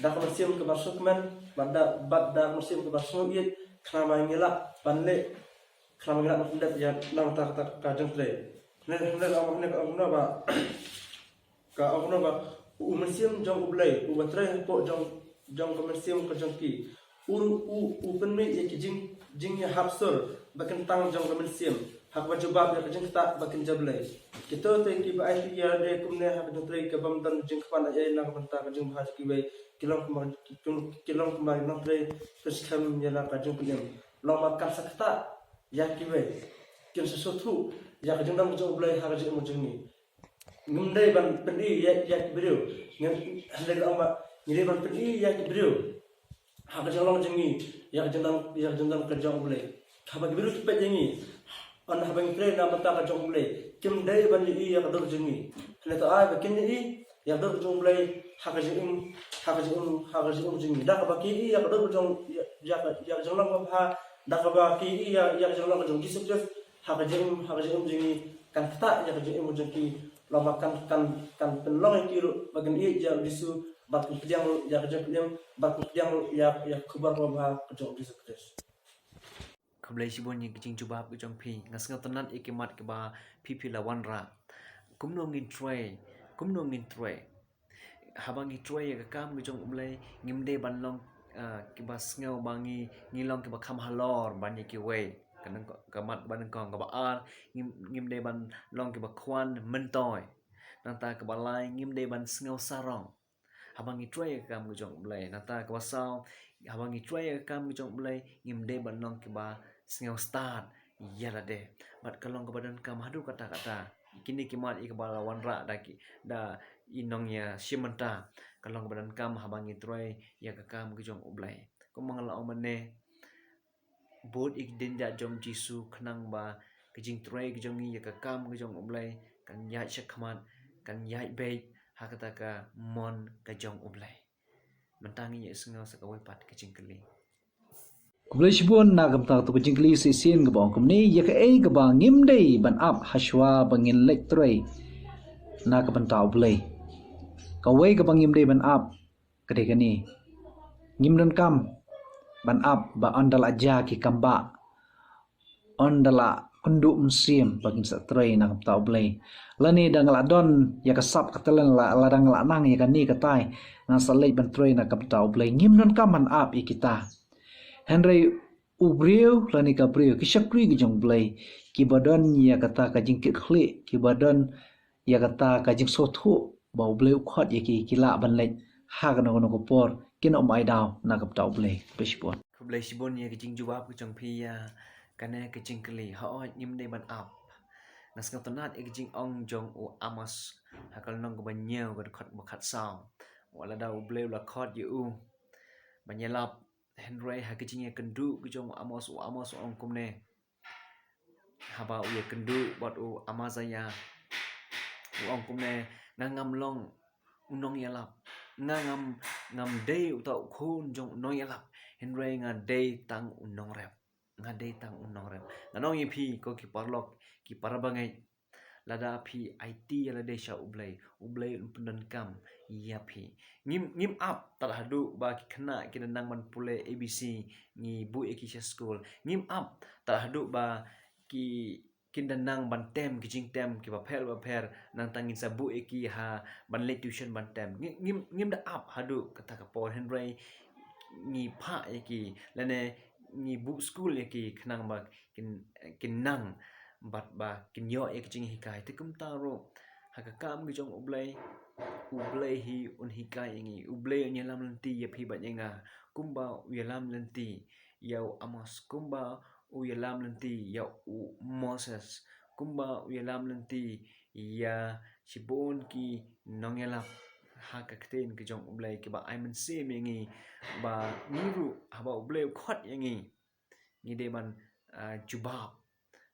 da ka mynsiem kaba sngewkmen bad da, bad da ka mynsiem kaba sngew ïeit, khnang ba ngi lah ban leh, khnang ba ngi lah ban pyndep ïa na ka bynta ka jingtrei. Hynrei, hynrei ka ong, hynrei ka ong kumno ba, ka ong kumno ba, u Mynsiem jong U Blei uba trei hapoh jong, jong ka mynsiem ka jong ki, u, u, u pynmih ïa ki jing, jingïahap sur ba kyntang jong ka mynsiem, ha kaba jubab ïa ka jingktah ba kin jablei. Kito te kiba aiti ïa lade kumne ha ka jingtrei ka bym don jingkyrpad ei ei na ka bynta ka jingbha jong kiwei, ki long kumba, ki, ki long kumba ki nongtrei ki skhem ïa la ka jingpynim. Long ba kan sa ktah ïa kiwei, kin sa sngewthuh ïa ka jingdon ka jong U Blei ha ka jingim jong ngi. Ngim dei ban pyni ïa, ïa ki briew. Ngim, hynrei ka ong ba ngi dei ban pyni ïa ki briew ha ka jinglong jong ngi ïa ka jingdon, ïa ka jingdon ka jong U Blei. Haba ki briew ki peit ïa ngi, hynrei haba ngi trei na ka bynta ka jong U Blei, kim dei ban ïohi ïa ka dur jong ngi. Hynrei to ai ba kin ïohi ïa ka dur ka jong U Blei ha ka jingim, ha ka jingim, ha ka jingim jong ngi. Da kaba ki ïohi ïa ka dur ka jong, ïa, ïa ka, ïa ka jinglong kaba bha, da kaba ki ïohi ïa, ïa ka jinglong ka jong U Jisu Khrist ha ka jingim, ha ka jingim jong ngi, kan ktah ïa ka jingim jong ki. Long ba kan, kan, kan pynlong ïa ki ruh ba kin ïeit ïa U Jisu, bad kin pdiang ruh ïa ka jingpynim, bad kin pdiang ruh ïa, ïa ka khubor kaba bha ka jong U Jisu Khrist. Khublei shibun ïa ka jingjubab ka jong phi. Nga sngewtynnat ïa ki mat kiba phi phi la wanrah. Kumno ngin trei? Kumno ngin trei? Haba ngi trei ïa ka kam ka jong U Blei, ngim dei ban long, ah, kiba sngew ba ngi, ngi long kiba kham halor ban ïa kiwei. Ka nang, ka mat ba nyngkong. Kaba ar, ngim, ngim dei ban long kiba khwan myntoi. Nangta kaba lai, ngim dei ban sngew sarong haba ngi trei ïa ka kam ka jong U Blei. Nangta kaba saw, haba ngi trei ïa ka kam ka jong U Blei, ngim dei ban long kiba sngew stad ïa lade. Bad ka long kaba donkam haduh katta katta. Kine ki mat ïa kiba la wanrah da ki, da i nongïashim bynta. Ka long kaba donkam haba ngi trei ïa ka kam ka jong U Blei. Kumba nga la ong mynne, bud ïa ki dienjat jong U Jisu khnang ba ka jingtrei ka jong ngi ïa ka kam ka jong U Blei kan ïaid shakhmat, kan ïaid beit ha kata ka mon ka jong U Blei. Mynta ngin ïa sngew sa kawei pat ka jingkylli. Khublei shibun na ka bynta kato ka jingkylli shisien kaba ong kumne, ïa kaei kaba ngim dei ban ap hashwa ba ngin leit trei na ka bynta U Blei. Kawei kaba ngim dei ban ap ka dei kane. Ngim donkam ban ap ba ynda la jia ki kambah, ynda la kynduh mynsiem ba ngin sa trei na ka bynta U Blei. Lane da nga la don ïa ka sap ka talent, la, lada nga la nang ïa kane katai, ngan sa leit ban trei na ka bynta U Blei. Ngim donkam ban ap ïa kita. Hynrei u briew lane ka briew, ki shakri ki jong U Blei, kiba don ïa kata ka jingkitkhlieh, kiba don ïa kata ka jingsngewthuh ba U Blei u khot ïa ki, ki lah ban leit ha kano kano ka por, kin ym ai daw na ka bynta U Blei. Khublei shibun. Khublei shibun ïa ka jingjubab ka jong phi ïa kane ka jingkylli. Hooid, ngim dei ban ap. Nga sngewtynnat ïa ka jingong jong u Amos ha ka lynnong kaba hynñiew, ka dkhot ba khatsaw. Wat lada U Blei u la khot ïa u ban ïalap, hynrei ha ka jingïakynduh ka jong u Amos, u Amos u ong kumne. Haba u ïakynduh bad u Amazia, u ong kumne, nga ngam long u nongïalap. Nga ngam, ngam dei uta u khun jong u nongïalap. Hynrei nga dei tang u nongrep. Nga dei tang u nongrep. Ngan ong ïa phi ko ki paralok, ki para bangeit. Lada phi aiti ïa lade sha U Blei, U Blei un pyndonkam ïa phi. Ngim, ngim ap tad haduh ba ki khynnah kin da nang ban pule A B C, ngi buh ïa ki sha skul. Ngim ap tad haduh ba ki, kin da nang ban tem ki jingtem kiba pher ba pher, nangta ngin sa buh ïa ki ha ban leit tuition ban tem. Ngim, ngim, ngim da ap haduh kata ka por, hynrei ngi phah ïa ki lane ngi buh skul ïa ki khnang ba kin, kin nang bad ba kin ïoh ïa ka jinghikai. Te kumta ruh ha ka kam ka jong U Blei, U Blei hi un hikai ïa ngi. U Blei un ïalam lynti ïa phi bad ïa nga, kumba u ïalam lynti ïa u Amos, kumba u ïalam lynti ïa u Moses, kumba u ïalam lynti ïa shibun ki nongïalap. ha ka ktien ka jong U Blei kiba ai mynsiem ïa ngi, ba ngi ruh haba U Blei u khot ïa ngi, ngi dei ban, ah, jubab.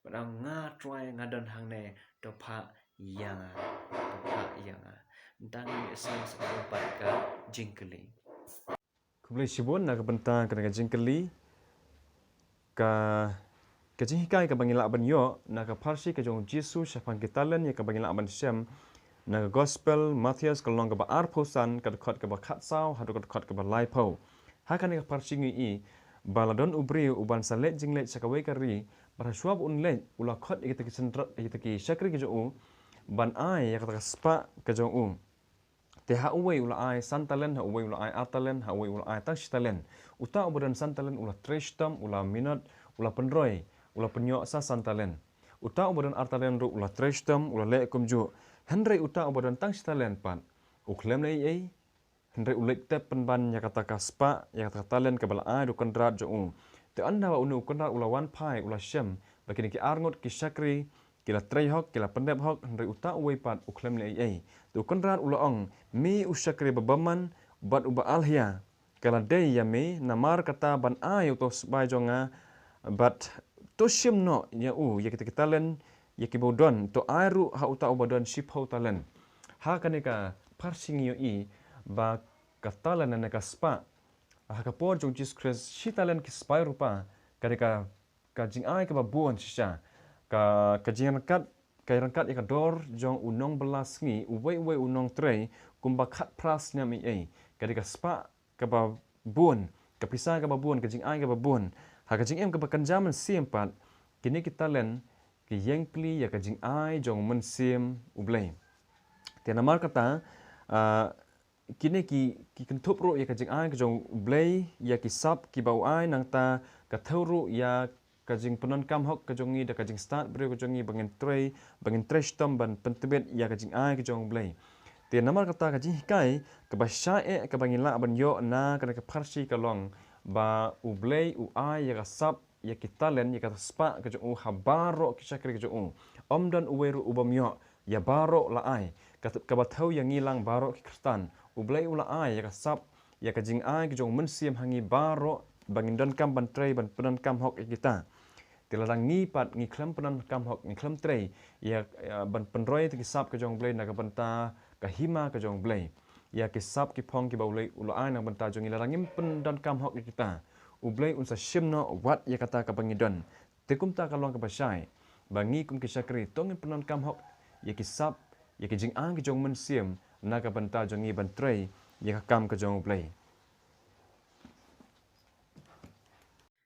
Ba dang nga Trai nga don hangne, to phah ïa nga, to phah ïa nga. Mynta ngin ïa sngap sa kawei pat ka jingkylli. Khublei shibun na ka bynta kane ka jingkylli. Ka, ka jinghikai kaba ngi lah ban ïoh na ka pharshi ka jong u Jisu shaphang ki talent ïa kaba ngi lah ban shem na ka Gospel Mathaios ka lynnong kaba arphew san, ka dkhot kaba khatsaw haduh ka dkhot kaba laiphew. Ha kane ka pharshi ngi i ba la don u briew uban sa leit jingleit sha kawei ka ri, bad hashwa ba un leit u la khot ïa kita ki synran, ïa kita ki shakri ki jong u ban ai ïa kata ka spah ka jong u. Te ha uwei u la ai san talent, ha uwei u la ai ar talent, ha uwei u la ai tang shi talent. Uta uba don san talent u la trei shitom, u la minot, u la pynroi, u la pynïoh sa san talent. Uta uba don ar talent ruh u la trei shitom, u la leh kumjuh. Hynrei uta uba don tang shi talent pat, u khlem leh ei ei. Hynrei u leit tep pynban ïa kata ka spah, ïa kata ka talent kaba la ai da u kynrad jong u. Te ynda ba une u kynrad u la wan phai, u la shem ba kine ki arngut ki shakri ki la trei hok, ki la pyndep hok, hynrei uta uwei pat u khlem leh ei ei. Te u kynrad u la ong, me u shakri ba bymman bad uba alhia, ka la dei ïa me, namar kata ban ai ïa uto u sbai jong nga, bad to shim noh ïa u ïa kita ki talent ïa kiba u don, to ai ruh ha uta uba don shiphew talent. Ha kane ka pharshi ngi ïohi ba ka talent ne ka spah, ha ka por jong u Jisu Khrist, shi talent ki spah rupa ka dei ka ka jingai kaba bun shisha. Ka, ka jingryngkat, ka ryngkat ïa ka dor jong u nongbylla sngi, uwei uwei u nongtrei, kumba khatphra snem ei ei. Ka dei ka spah kaba bun, ka pisa kaba bun, ka jingai kaba bun. Ha ka jingim kaba kynja mynsiem pat, kine ki talent ki ïeng pli ïa ka jingai jong u Mynsiem U Blei. Te namar kata, ah, kine ki, ki kynthup ruh ïa ka jingai ka jong U Blei, ïa ki sap kiba u ai, nangta ka thew ruh ïa ka jingpyndonkam hok ka jong ngi da ka jingstad briew ka jong ngi ba ngin trei, ba ngin trei shitom ban pyntbit ïa ka jingai ka jong U Blei. Te namar kata ka jinghikai kaba shai eh kaba ngi lah ban ïoh na kane ka pharshi ka long ba U Blei u ai ïa ka sap, ïa ki talent, ïa ka spah ka jong u ha baroh ki shakri ka jong u. Ym don uwei ruh u bym ïoh, ïa baroh la ai. Ka, kaba thew ïa ngi lang baroh ki khristan. U Blei u la ai ïa ka sap, ïa ka jingai ka jong u Mynsiem ha ngi baroh, ba ngin donkam ban trei, ban pyndonkam hok ïa kita. Te lada ngi pat ngi khlem pyndonkam hok, ngi khlem trei ïa, ïa ban pynroi ïa ki sap ka jong U Blei na ka bynta ka hima ka jong U Blei, ïa ki sap ki phong kiba U Blei u la ai na ka bynta jong ngi, lada ngim pyndonkam hok ïa kita, U Blei un sa shim noh wat ïa kata kaba ngi don. Te kumta ka long kaba shai ba ngi kum ki shakri to ngin pyndonkam hok ïa ki sap, ïa ki jingai ki jong u Mynsiem na ka bynta jong ngi ban trei ïa ka kam ka jong U Blei.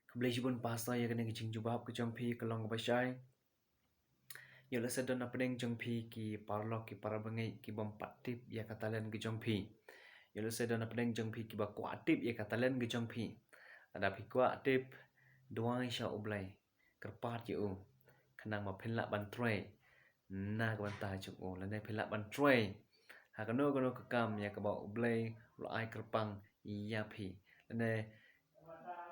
Khublei shibun pastor ïa kane ka jingjubab ka jong phi, ka long kaba shai. Ïoh lehse don na pdeng jong phi ki paralok ki parabangeit ki bym pat tip ïa ka talent ka jong phi. Ïoh lehse don na pdeng jong phi kiba kwah tip ïa ka talent ka jong phi. Lada phi kwah tip, duwai sha U Blei, kyrpad ïa u, khnang ba phin lah ban trei na ka bynta jong u, lane phin lah ban trei ha kano kano ka kam ïa kaba U Blei u la ai kyrpang ïa phi, lane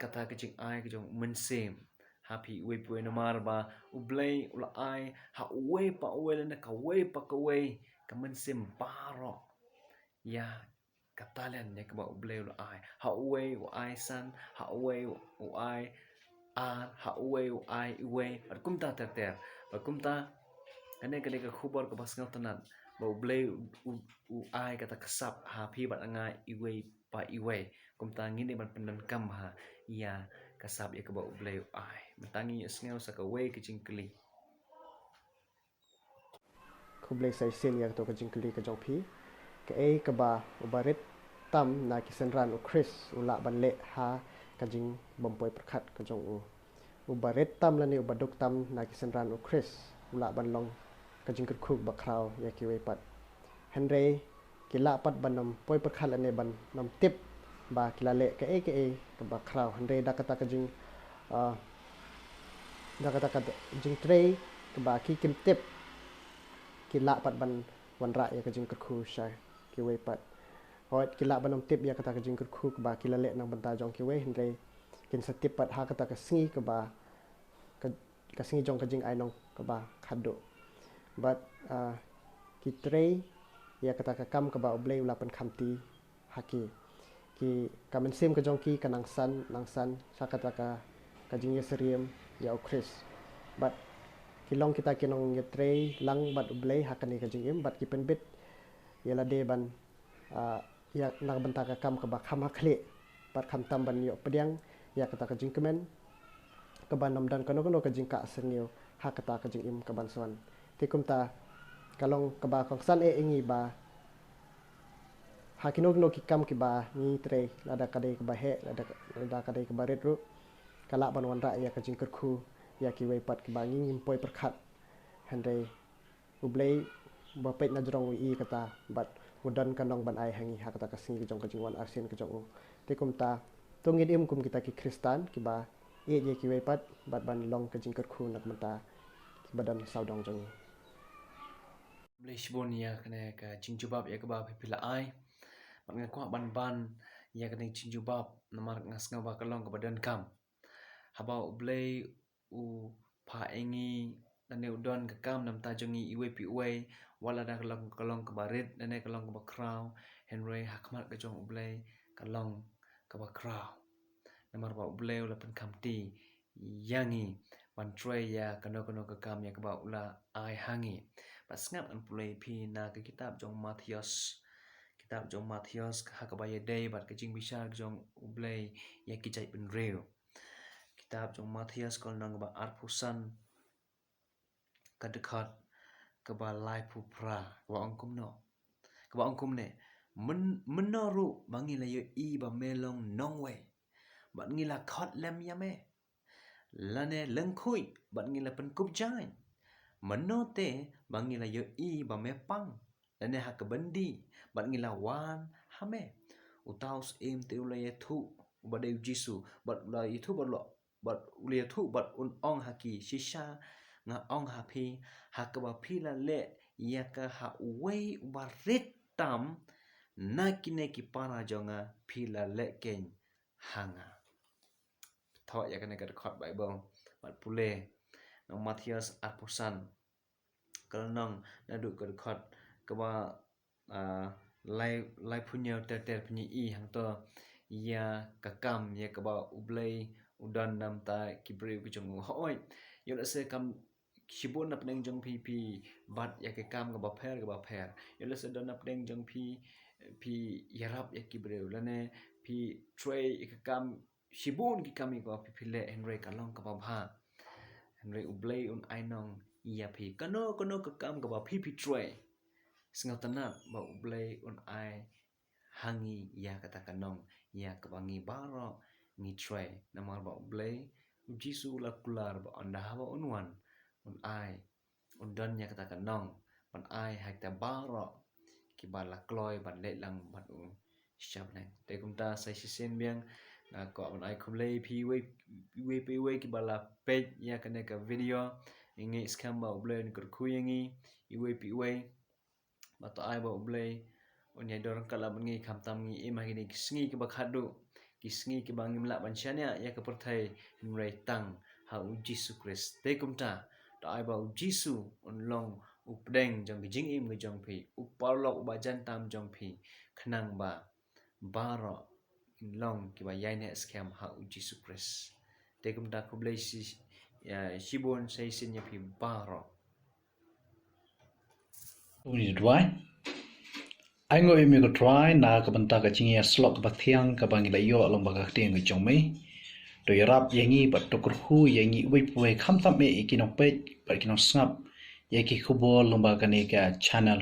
kata ka jingai ka jong u Mynsiem ha phi uwei pa uwei, namar ba U Blei u la ai ha uwei pa uwei lane kawei pa kawei ka mynsiem baroh ïa ka talent ïa kaba U Blei u la ai. Ha uwei u ai san, ha uwei u ai ar, ha uwei u ai iwei, bad kumta ter ter. Bad kumta, kane ka dei ka khubor kaba sngewtynnat ba U Blei u, u, u ai kata ka sap ha phi bad nga iwei pa iwei. Kumta ngin dei ban pyndonkam bha ïa ka sap ïa kaba U Blei u ai. Mynta ngin ïa sngew sa kawei ka jingkylli. Khublei sa shisien ïa kato ka jingkylli ka jong phi. Kaei kaba uba rit tam na ki synran u Khrist u lah ban leh ha ka jingbym poi pyrkhat ka jong u? Uba rit tam lane uba duk tam na ki synran u Khrist u lah ban long ka jingkyrkhu ba khraw ïa kiwei pat. Hynrei ki lah pat ban ym poi pyrkhat lane ban ym tip ba ki la leh kaei kaei kaba khraw, hynrei da kata ka jing, ah, da kata ka jingtrei kaba ki kim tip, ki lah pat ban wanrah ïa ka jingkyrkhu sha kiwei pat. Hooid, ki lah ban ym tip ïa kata ka jingkyrkhu kaba ki la leh na ka bynta jong kiwei, hynrei kin sa tip pat ha kata ka sngi kaba ka, ka sngi jong ka jingai nong kaba khatduh. Bad, ah, ki trei ïa kata ka kam kaba U Blei u la pynkhamti ha ki. Ki, ka mynsiem ka jong ki ka nang san, nang san sha kata ka, ka jingïasyriem ïa U Khrist. Bad ki long kita ki nongïatreilang bad U Blei ha kane ka jingim, bad ki pynbit ïa lade ban, ah, ïa na ka bynta ka kam kaba kham ha khlieh, bad khamtam ban ïoh pdiang ïa kata ka jingkmen, kaban ym don kano kano ka jingkah syrngiew ha kata ka jingim kaban sa wan. Te kumta, ka long kaba kongsan eh ïa ngi ba ha kino kino ki kam kiba ngi trei, lada ka dei kaba heh, lada, lada ka dei kaba rit ruh, ka lah ban wanrah ïa ka jingkyrkhu ïa kiwei pat kiba ngi ngim poi pyrkhat. Hynrei U Blei ba peit na jrong u ïohi kata, bad u don ka nong ban ai ha ngi ha kata ka sngi ka jong ka jingwan arsien ka jong u. Te kumta, to ngin im kum kita ki Khristan kiba ïeit ïa kiwei pat, bad ban long ka jingkyrkhu na ka bynta kiba don sawdong jong ngi. Blei shibun ïa kane ka jingjubab ïa kaba phi, phi la ai. Bad nga kwah ban ban ïa kane ka jingjubab namar nga sngew ba ka long kaba donkam. Haba U Blei u phah ïa ngi, lane u don ka kam na bynta jong ngi iwei pa iwei, wat la da ka long, ka long kaba rit, lane ka long kaba khraw, hynrei ha khmat ka jong U Blei ka long kaba khraw. Namar ba U Blei u la pynkhamti ïa ngi ban trei ïa kano kano ka kam ïa kaba u la ai ha ngi. Bad sngap ngan pule ïa phi na ka kitab jong Mathaios. Kitab jong Mathaios ha kaba ïadei bad ka jingbishar jong U Blei ïa ki jaitbynriew. Kitab jong Mathaios ka lynnong kaba arphew san, ka dkhot kaba laiphew phra, kaba ong kumno. Kaba ong kumne, myn-, mynno ruh ba ngi la ïohi ba me long nongwei, bad ngi la khot lem ïa me, lane lyngkhuid, bad ngi la pynkup jaiñ. Mynno te ba ngi la ïohi ba me pang, lane ha ka byndi, bad ngi la wan ha me. Uta u syiem te u la ïathuh, uba dei U Jisu, bad u la ïathuh bad u la, bad u la ïathuh bad un ong ha ki, shisha nga ong ha phi, ha kaba phi la leh ïa ka ha uwei uba rit tam na kine ki para jong nga, phi la leh keiñ ha nga. Thoh ïa kane ka dkhot Baibl bad pule na Mathaios arphew san, ka lynnong naduh ka dkhot kaba, ah, lai, laiphew hynñiew ter ter, phi ïohi hangto ïa ka kam ïa kaba U Blei u don na bynta ki briew ki jong u. Hooid, ïoh lehse kam shibun na pdeng jong phi, phi bat ïa ka kam kaba pher kaba pher. Ïoh lehse don na pdeng jong phi, phi ïarap ïa ki briew, lane phi trei ïa ka kam, shibun ki kam ïa kaba phi, phi leh, hynrei ka long kaba bha. Hynrei U Blei un ai nong ïa phi kano kano ka kam kaba phi, phi trei. Sngewtynnat ba U Blei un ai ha ngi ïa kata ka nong ïa kaba ngi baroh ngi trei. Namar ba U Blei, U Jisu u la kular ba ynda haba un wan, un ai, un don ïa kata ka nong ban ai ha kita baroh kiba la kloi ban leit lang bad u sha bneng. Te kumta sa shisien biang, nga kwah ban ai khublei phi iwei, iwei pa iwei kiba la peit ïa kane ka video. Ngi ngeit skhem ba U Blei un kyrkhu ïa ngi iwei pa iwei. Bad to ai ba U Blei un ïai don ryngkat lem bad ngi khamtam ngi im ha kine ki sngi kiba khatduh, ki sngi kiba ngim lah ban shaniah ïa ka pyrthei, hynrei tang ha U Jisu Khrist. Te kumta, to ai ba U Jisu un long u pdeng jong ka jingim ka jong phi, u paralok uba jan tam jong phi, khnang ba baroh kin long kiba ïaineh skhem ha U Jisu Khrist. Te kumta khublei shi, ïa, shibun sa shisien ïa phi baroh. Uni duwai. Ai nguh ïa me ko Trai na ka bynta ka jingïasyllok kaba thiang kaba ngi la ïoh lyngba ka ktien ka jong me. To ïarap ïa ngi bad to kyrkhu ïa ngi uwei pa uwei khamtam eh ïa ki nongpeit bad ki nongsngap ïa ki khubor lyngba kane ka channel.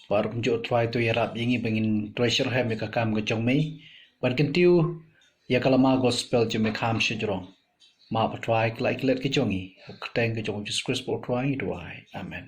Bad kumjuh Trai to ïarap ïa ngi ba ngin trei shitrhem ïa ka kam ka jong me ban kyntiew ïa ka lama gospel jong me kham shajrong. Map Trai, khlaiñ klet ka jong ngi ha ka kyrteng ka jong U Jisu Khrist U Trai ngi duwai. Amen.